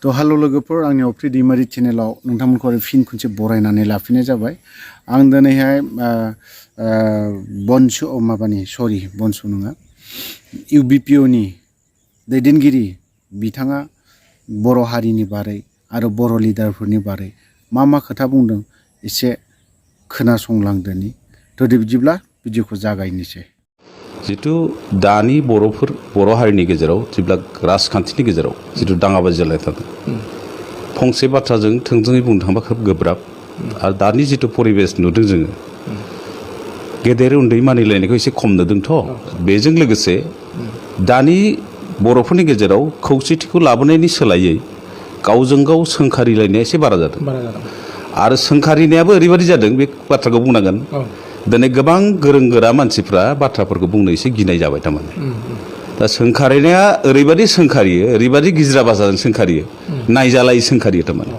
तो हेलो लोगोफोर आंनि अफ्रि दैमारि चेनेलाव नोंथांमोनखौ फिन खनसे बरायनानै लाफिननाय जाबाय आं दिनैहाय बनसु नङा UBPO नि दैदेनगिरि बिथाङा बर' हारिनि बारै आरो बर' लिडारफोरनि बारै मा खोथा बुंदों एसे खोनासंलांदोनि थ' बिदिब्ला भिडिअखौ जागायनोसै जितु दानि बर' हारिनि गेजेराव जेब्ला राजखान्थिनि गेजेराव जितु दाङाबाजि जालायना थादों फंसे बाथ्राजों थोंजोङै बुंनो थांबा खोब गोब्राब आरो दानि जितु परिबेस नुदों जोङो गेदेर उन्दै मानिलायनायखौ एसे खम नुदोंथ' बेजों लोगोसे दानि बर'फोरनि गेजेराव खौसेथिखौ लाबोनायनि सोलायै गावजों गाव सोंखारिलायनाया एसे बारा जादों आरो सोंखारिनायाबो ओरैबायदि जादों बे बाथ्राखौ बुंनांगोन दिनै गोबां गोरों गोरा मानसिफ्रा बाथ्राफोरखौ बुंनो एसे गिनाय जाबाय थारमाने दा सोंखारिनाया ओरैबायदि सोंखारियो ओरैबायदि गिज्रा भाषाजों सोंखारियो नायजालायै सोंखारियो थारमाने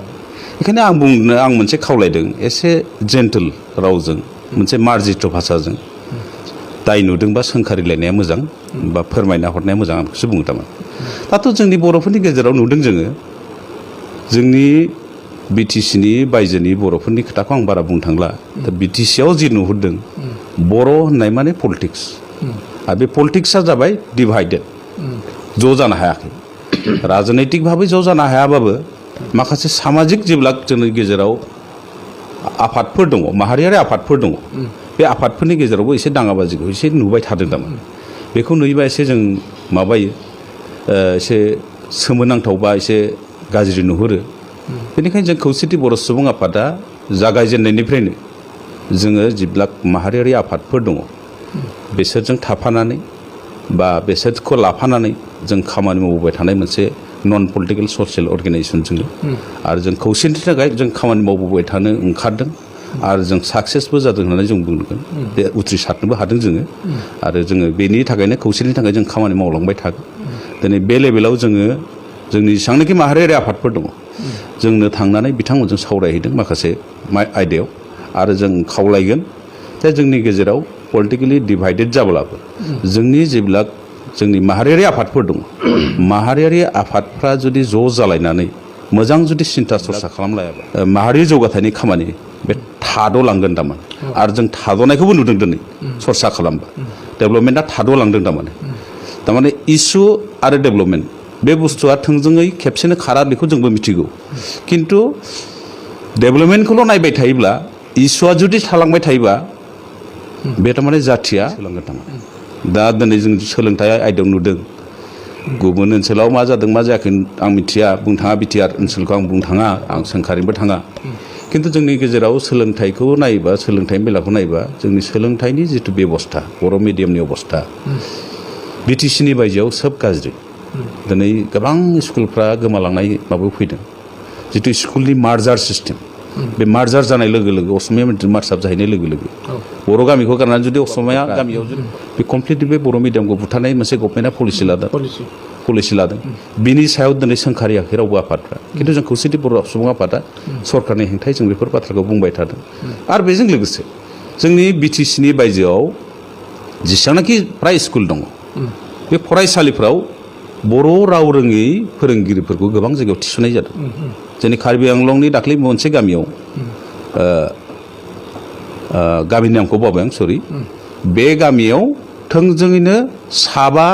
बेखायनो आं मोनसे खावलायदों एसे जेन्टल रावजों मोनसे मार्जित भाषाजों दाय नुदोंबा सोंखारिलायनाया मोजां बा फोरमायना हरनाया मोजां आं बेखौसो बुङो थारमाने दाथ' जोंनि बर'फोरनि गेजेराव नुदों जोङो जोंनि BTC नि बायजोनि बर'फोरनि खोथाखौ आं बारा बुंनो थांला दा BTC आव जि नुहुरदों बर' होननाय माने पलिटिक्स आरो बे पलिटिक्सआ जाबाय डिभाइडेड ज' जानो हायाखै राजनैतिक भाबै ज' जानो हायाबाबो माखासे सामाजिक जेब्ला जोंनि गेजेराव आफादफोर दङ माहारियारि आफादफोर दङ बे आफादफोरनि गेजेरावबो एसे दाङाबाजिखौ एसे नुबाय थादों थारमाने बेखौ नुयोबा एसे जों माबायो एसे सोमोनांथावबा एसे गाज्रि नुहुरो बेनिखायनो जों खौसेथि बर' सुबुं आफादा जागायजेननायनिफ्रायनो जोङो जेब्ला माहारियारि आफादफोर दङ बिसोरजों थाफानानै बा बिसोरखौ लाफानानै जों खामानि मावबोबाय थानाय मोनसे नन पलिटिकेल ससियेल अर्गेनाइजेसन जोङो आरो जों खौसेथिनि थाखाय जों खामानि मावबोबाय थानो ओंखारदों आरो जों साक्सेसबो जादों होननानै जों बुंनांगोन बे उथ्रिसारनोबो हादों जोङो आरो जोङो बेनि थाखायनो खौसेथिनि थाखाय जों खामानि मावलांबाय थागोन दिनै बे लेभेलाव जोङो जोंनि जेसेबांनाखि माहारियारि आफादफोर दङ जोंनो थांनानै बिथांमोनजों सावरायहैदों माखासे आयदायाव आरो जों खावलायगोन जे जोंनि गेजेराव पलिटिकेलि डिभाइडेड जाब्लाबो जोंनि जेब्ला जोंनि माहारियारि आफादफोर दङ माहारियारि आफादफ्रा जुदि ज' जालायनानै मोजां जुदि सिन्था सरसा खालामलायाबा माहारि जौगाथायनि खामानि बे थाद'लांगोन थारमाने आरो जों थाद'नायखौबो नुदों दिनै सरसा खालामबा डेभेलपमेन्टआ थाद'लांदों थारमाने इसु आरो डेभेलपमेन्ट बे बुस्थुआ थोंजोङै खेबसेनो खारा बेखौ जोंबो मिथिगौ खिन्थु डेभेलपमेन्टखौल' नायबाय थायोब्ला इसुआ जुदि थालांबाय थायोबा बे थारमाने जाथिया सोलांगोन थारमाने दा दिनै जों सोलोंथाइ आयदायाव नुदों गुबुन ओनसोलाव मा जादों मा जायाखै आं मिथिया बुंनो थाङा बिटिआर ओनसोलखौ आं बुंनो थाङा आं सोंखारिनोबो थाङा खिन्थु जोंनि गेजेराव सोलोंथाइखौ नायोबा सोलोंथाइनि बेलाखौ नायोबा जोंनि सोलोंथाइनि जिथु बेबस्था बर' मिडियामनि अबस्था BTC नि बायजोआव सोब गाज्रि दिनै गोबां स्कुलफ्रा गोमालांनाय माबायाव फैदों जितु स्कुलनि मार्जार सिस्टेम बे मार्जार जानाय लोगो लोगो असमिया मिडियाम मार्चाप जाहैनाय लोगो लोगो बर' गामिखौ गारनानै जुदि असमिया गामियाव जुदि बे कमप्लिटलि बे बर' मिडियामखौ बुथारनाय मोनसे गभर्नमेन्टआ पलिसि लादों बिनि सायाव दिनै सोंखारियाखै रावबो आफादफ्रा खिन्थु जों खौसेथि बर' सुबुं आफादा सरकारनि हेंथायै जों बेफोर बाथ्राखौ बुंबाय थादों आरो बेजों लोगोसे जोंनि BTC नि बायजोआव जेसेबांनाखि प्राय स्कुल दङ बे फरायसालिफ्राव बर' राव रोङै फोरोंगिरिफोरखौ गोबां जायगायाव थिसननाय जादों जोंनि कार्बि आंलंनि दाख्लै मोनसे गामियाव गामिनि नामखौ बावबाय आं सरि बे गामियाव थोंजोङैनो 7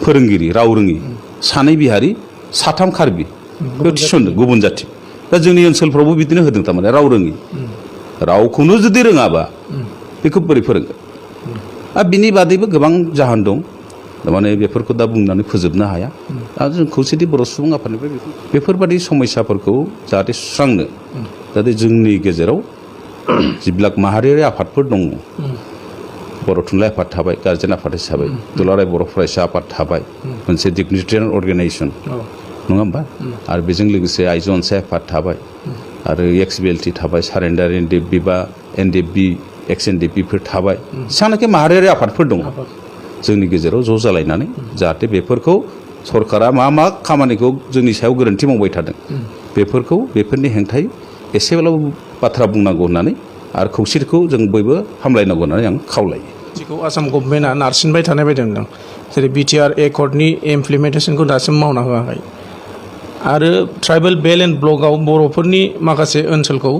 फोरोंगिरि राव रोङि 2 बिहारि 3 कार्बि बेयाव थिसनदों गुबुन जाथि दा जोंनि ओनसोलफ्रावबो बिदिनो होदों थारमाने राव रोङि रावखौनो जुदि रोङाबा बेखौ बोरै फोरोंगोन आरो बिनि बादैबो गोबां जाहोन दं माने बेफोरखौ दा बुंनानै फोजोबनो हाया आरो जों खौसेथि बर' सुबुं आफादनिफ्राय बेफोरबादि समस्याफोरखौ जाहाथे सुस्रांनो जाहाथे जोंनि गेजेराव जेब्ला माहारियारि आफादफोर दङ बर' थुनलाइ आफाद थाबाय गार्जेन आफाद हिसाबै दुलाराय बर' फरायसा आफाद थाबाय मोनसे डिगनिटेरियान अर्गेनाइजेसन नङा होमबा आरो बेजों लोगोसे आइजो अनसाय आफाद थाबाय आरो XBLT थाबाय सारेन्डार NDFB बा NDFB XNDPफोर थाबाय जेसेबांनाखि माहारियारि आफादफोर दङ जोंनि गेजेराव ज' जालायनानै जाहाथे बेफोरखौ सरकारा मा खामानिखौ जोंनि सायाव गोरोन्थि मावबाय थादों बेफोरनि हेंथायै एसेब्लाबो बाथ्रा बुंनांगौ होननानै आरो खौसेथिखौ जों बयबो हामलायनांगौ होननानै आं खावलायो जिखौ आसाम गभर्नमेन्टआ नारसिनबाय थानाय बायदि मोनदों जेरै BTR एकर्डनि इमप्लिमेन्टेसनखौ दासिम मावना होआखै आरो ट्राइबेल बेल एन्ड ब्लकआव बर'फोरनि माखासे ओनसोलखौ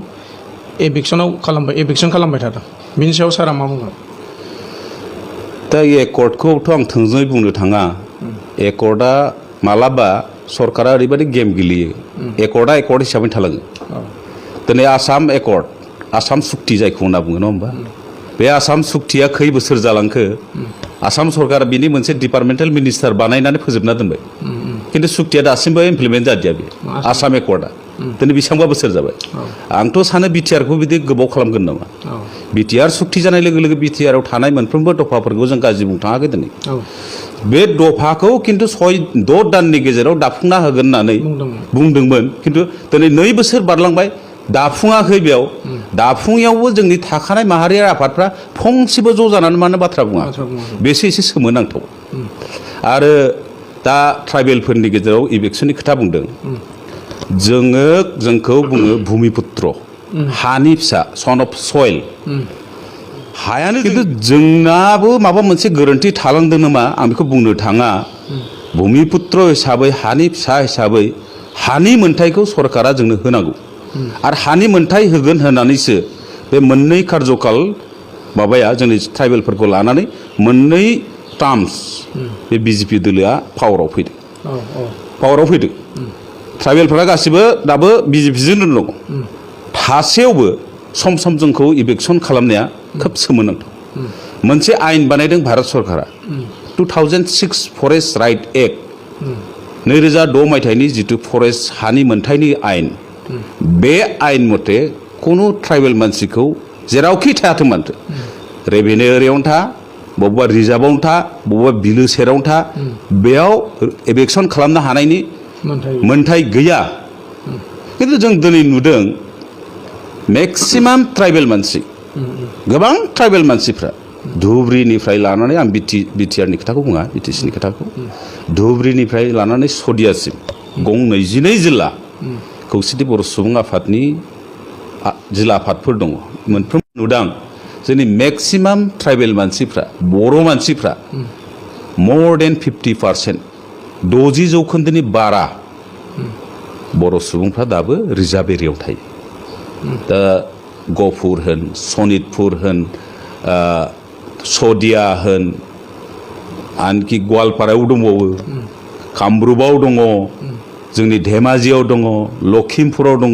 एभिक्सन खालामबाय थादों बिनि सायाव सारा मा बुङो? दा एकर्डखौथ' आं थोंजोङै बुंनो थाङा एकर्डआ मालाबा सरकारा ओरैबायदि गेम गेलेयो एकर्डआ एकर्ड हिसाबै थालाङो दिनै आसाम एकर्ड आसाम सुक्ति जायखौ होनना बुङो नङा होमबा बे आसाम सुक्तिया खै बोसोर जालांखो आसाम सरकारा बिनि मोनसे डिपार्टमेन्टेल मिनिस्टार बानायनानै फोजोबना दोनबाय खिन्थु सुक्तिया दासिमबो इमप्लिमेन्ट जादिया बे आसाम एकर्डआ दिनै बेसेबांबा बोसोर जाबाय आंथ' सानो बिटिआरखौ बिदि गोबाव खालामगोन नामा बिटिआर सुक्ति जानाय लोगो लोगो बिटिआरआव थानाय मोनफ्रोमबो दफाफोरखौ जों गाज्रि बुंनो थाङाखै दिनै बे दफाखौ खिन्थु 6-6 दाननि गेजेराव दाफुंना होगोन होननानै बुंदोंमोन खिन्थु दिनै 2 बोसोर बारलांबाय दाफुङाखै बेयाव दाफुङियावबो जोंनि थाखानाय माहारियारि आफादफ्रा फंसेबो ज' जानानै मानो बाथ्रा बुङा बेसो एसे सोमोनांथाव आरो दा ट्राइबेलफोरनि गेजेराव इभिक्सननि खोथा बुंदों जोंखौ बुङो भुमिपुत्र हानि फिसा सन अफ सयल हायानो खिन्थु जोंनाबो माबा मोनसे गोरोन्थि थालांदों नामा आं बेखौ बुंनो थाङा भुमिपुत्र हिसाबै हानि फिसा हिसाबै हानि मोन्थायखौ सरकारा जोंनो होनांगौ आरो हानि मोन्थाय होगोन होननानैसो बे मोननै कार्यकाल माबाया जोंनि ट्राइबेलफोरखौ लानानै मोननै टार्म्स बे बिजेपि दोलोआ पावाराव फैदों ट्राइबेलफोरा गासिबो दाबो बिजेपिजोंनो दङ थासेयावबो सम सम जोंखौ इभिक्सन खालामनाया खोब सोमोनांथाव मोनसे आयेन बानायदों भारत सरकारा 2006 फरेस्ट राइट एक्ट 2006 मायथाइनि जिथु फरेस्ट हानि मोन्थायनि आयेन बे आयेन मथे खुनु ट्राइबेल मानसिखौ जेरावखि थायाथों मानो रेभिनिउ एरियावनो था बबेबा रिजार्भआवनो था बबेबा बिलो सेरावनो था बेयाव एभिक्सन खालामनो हानायनि मोन्थाय गैया खिन्थु जों दिनै नुदों मेक्सिमाम ट्राइबेल मानसि गोबां ट्राइबेल मानसिफ्रा धुब्रिनिफ्राय लानानै आं बिटिआरनि खोथाखौ बुङा बिटिसिनि खोथाखौ धुब्रिनिफ्राय लानानै सदियासिम गं 22 जिल्ला खौसेथि बर' सुबुं आफादनि जिल्ला आफादफोर दङ मोनफ्रोम नुदां जोंनि मेक्सिमाम ट्राइबेल मानसिफ्रा बर' मानसिफ्रा more than 50% 60% बारा बर' सुबुंफ्रा दाबो रिजार्भ एरियायाव थायो दा गहपुर होन सनितपुर होन सदिया होन आनखि गवालपारायाव दंबावो कामरुपाव दङ जोंनि धेमाजियाव दङ लखिमपुराव दङ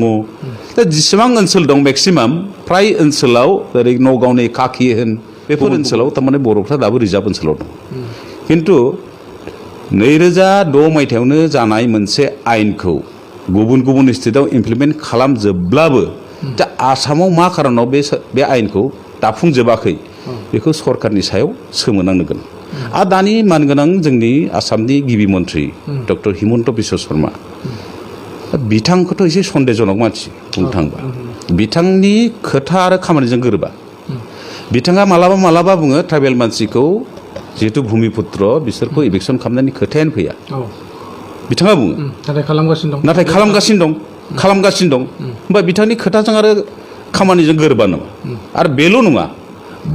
दा जेसेबां ओनसोल दं मेक्सिमाम फ्राय ओनसोलाव ओरै नगावनि काकि होन बेफोर ओनसोलाव थारमाने बर'फ्रा दाबो रिजार्भ ओनसोलाव दं खिन्थु 2006 मायथाइयावनो जानाय मोनसे आयेनखौ गुबुन गुबुन स्टेटआव इमप्लिमेन्ट खालामजोबब्लाबो दा आसामाव मा खारनाव बे आयेनखौ दाफुंजोबाखै बेखौ सरकारनि सायाव सोमोनांगोन आरो दानि मानगोनां जोंनि आसामनि गिबि मन्थ्रि डक्टर हिमन्त बिश्व शर्मा बिथांखौथ' एसे सन्देहजनक मानसि बुंनो थाङोबा बिथांनि खोथा आरो खामानिजों गोरोबा बिथाङा मालाबा बुङो ट्राइबेल मानसिखौ जिहेतु भुमिपुत्र बिसोरखौ इभिक्सन खालामनायनि खोथायानो फैया बिथाङा बुङो नाथाय खालामगासिनो दं होमबा बिथांनि खोथाजों आरो खामानिजों गोरोबा नामा आरो बेल' नङा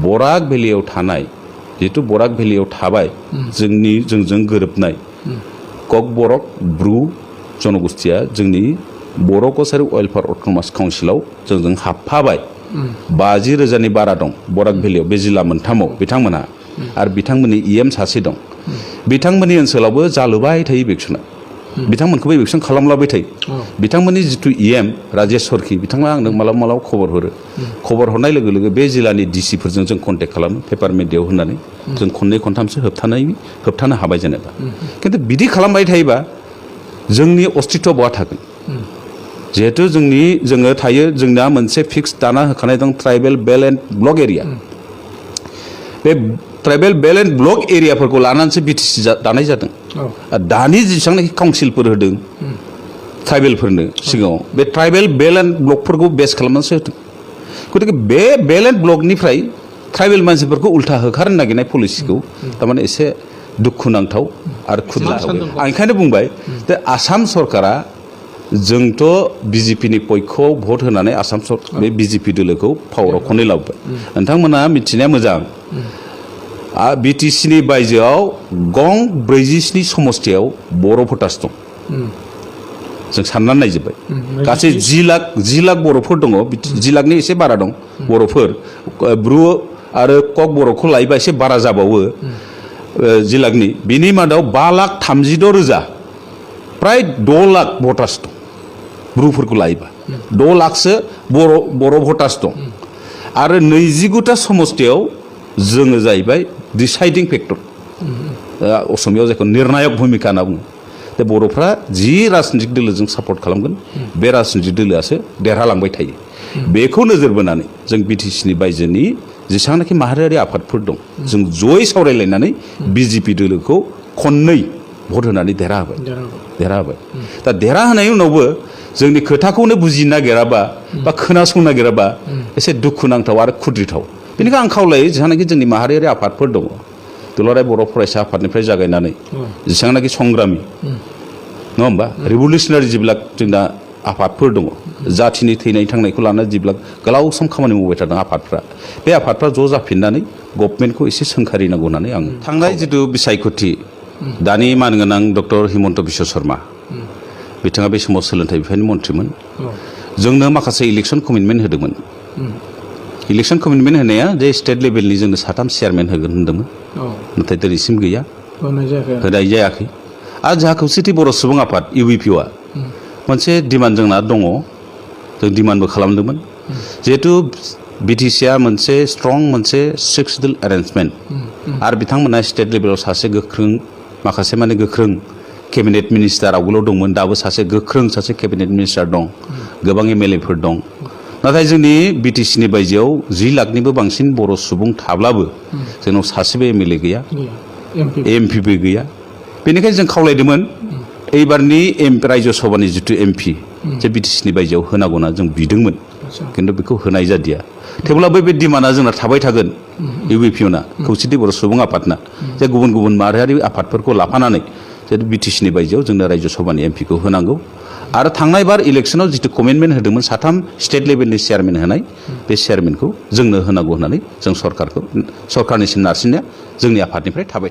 बराक भेलियाव थानाय जिहेतु बराक भेलियाव थाबाय जोंजों गोरोबनाय कक बरक ब्रु जनगोष्ठिया जोंनि बर' कसारि वेलफेयार अट'नमास काउन्सिलाव जोंजों हाबफाबाय 50,000 बारा दं बराक भेलियाव बे जिल्ला मोनथामाव बिथांमोनहा आरो बिथांमोननि इएम सासे दं बिथांमोननि ओनसोलावबो जालुबाय थायो इभिक्सना बिथांमोनखौबो इभिक्सन खालामलाबाय थायो बिथांमोननि जिथु इएम राजेश सरखि बिथाङा आंनो मालाबा खबर हरो खबर हरनाय लोगो लोगो बे जिल्लानि डिसिफोरजों जों कन्टेक्ट खालामो पेपार मिडियायाव होननानै जों खननै खनथामसो होबथानो हाबाय जेनेबा खिन्थु बिदि खालामबाय थायोबा जोंनि अस्तित्व बहा थागोन जिहेतु जोङो थायो जोंना मोनसे फिक्स दाना होखानाय दं ट्राइबेल बेल एन्ड ब्लक एरिया बे ट्राइबेल बेल एन्ड ब्लक एरियाफोरखौ लानानैसो बिटिसि दानाय जादों दानि जेसेबांनाखि काउन्सिलफोर होदों ट्राइबेलफोरनो सिगाङाव बे ट्राइबेल बेल एन्ड ब्लकफोरखौ बेस खालामनानैसो होदों गतिके बे बेल एन्ड ब्लकनिफ्राय ट्राइबेल मानसिफोरखौ उल्था होखारनो नागिरनाय पलिसिखौ थारमाने एसे दुखुनांथाव आरो खुद्राथाव आं ओंखायनो बुंबाय जे आसाम सरकारा जोंथ' बिजेपिनि पक्षआव भट होनानै आसाम बे बिजेपि दोलोखौ पावाराव खननै लाबोबाय नोंथांमोना मिथिनाया मोजां बिटिसिनि बायजोआव गं 47 समस्थियाव बर' भटार्स दं जों साननानै नायजोब्बाय गासै 10 लाख बर'फोर दङ 10 लाखनि एसे बारा दं बर'फोर ब्रु आरो कक बर'खौ लायोबा एसे बारा जाबावो 10 लाखनि बिनि मादाव 5,36,000 प्राय 6 लाख भटार्स दं ब्रुफोरखौ लायोबा 6 लाखसो बर' भटार्स दं आरो 29टा समस्तियाव जोङो जाहैबाय डिसाइडिं फेक्टर असमियाव जायखौ निर्णायक भूमिका होनना बुङो दा बर'फ्रा जि राजनीतिक दोलोजों सापर्ट खालामगोन बे राजनीतिक दोलोआसो देरहालांबाय थायो बेखौ नोजोर बोनानै जों बिटिसिनि बायजोनि जेसेबांनाखि माहारियारि आफादफोर दं जों जयै सावरायलायनानै बिजेपि दोलोखौ खननै भट होनानै देरहाहोबाय दा देरहाहोनायनि उनावबो जोंनि खोथाखौनो बुजिनो नागिराबा बा खोनासंनो नागिराबा एसे दुखुनांथाव आरो खुद्रिथाव बेनिखायनो आं खावलायो जेसेबांनाखि जोंनि माहारियारि आफादफोर दङ दुलाराय बर' फरायसा आफादनिफ्राय जागायनानै जेसेबांनाखि संग्रामि नङा होमबा रिभलिउसनारि जेब्ला जोंना आफादफोर दङ जाथिनि थैनाय थांनायखौ लानानै जेब्ला गोलाव सम खामानि मावबाय थादों आफादफ्रा बे आफादफ्रा ज' जाफिननानै गभर्नमेन्टखौ एसे सोंखारिनांगौ होननानै आं थांनाय जिथु बिसायख'थि दानि मानगोनां डक्टर हिमन्त बिश्व शर्मा बिथाङा बे समाव सोलोंथाइ बिफाननि मन्थ्रिमोन जोंनो माखासे इलेक्सन कमिटमेन्ट होदोंमोन इलेक्सन कमिटमेन्ट होनाया जे स्टेट लेभेलनि जोंनो 3 चेयारमेन होगोन होन्दोंमोन नाथाय दिनैसिम गैया होनाय जायाखै आरो जोंहा खौसेथि बर' सुबुं आफाद इउबिपिअआ मोनसे डिमान्ड जोंना दङ जों डिमान्डबो खालामदोंमोन जिहेतु बिटिसिआ मोनसे स्ट्रं मोनसे सिक्सडल एरेन्जमेन्ट आरो बिथांमोना स्टेट लेभेलाव सासे गोख्रों माखासे माने गोख्रों केबिनेट मिनिस्टार आवगोलाव दंमोन दाबो सासे गोख्रों सासे केबिनेट मिनिस्टार दं गोबां एमएलएफोर दं नाथाय जोंनि बिटिसिनि बायजोआव 10 लाखनिबो बांसिन बर' सुबुं थाब्लाबो जोंनाव सासेबो एमएलए गैया एमपिबो गैया बेनिखायनो जों खावलायदोंमोन एबारनि रायजो सभानि जिथु एमपि जे बिटिसिनि बायजोआव होनांगौ होनना जों बिदोंमोन खिन्थु बेखौ होनाय जादिया थेवब्लाबो बे डिमान्डआ जोंना थाबाय थागोन इउबिपिअना खौसेथि बर' सुबुं आफादना जे गुबुन गुबुन माहारियारि आफादफोरखौ लाफानानै जे बिटिसिनि बायजोआव जोंनो रायजो सभानि एमपिखौ होनांगौ आरो थांनाय बार इलेक्सनाव जिथु कमिटमेन्ट होदोंमोन 3 स्टेट लेभेलनि चेयारमेन होनाय बे चेयारमेनखौ जोंनो होनांगौ होननानै जों सरकारनिसिम नारसिननाया जोंनि आफादनिफ्राय थाबाय थागोन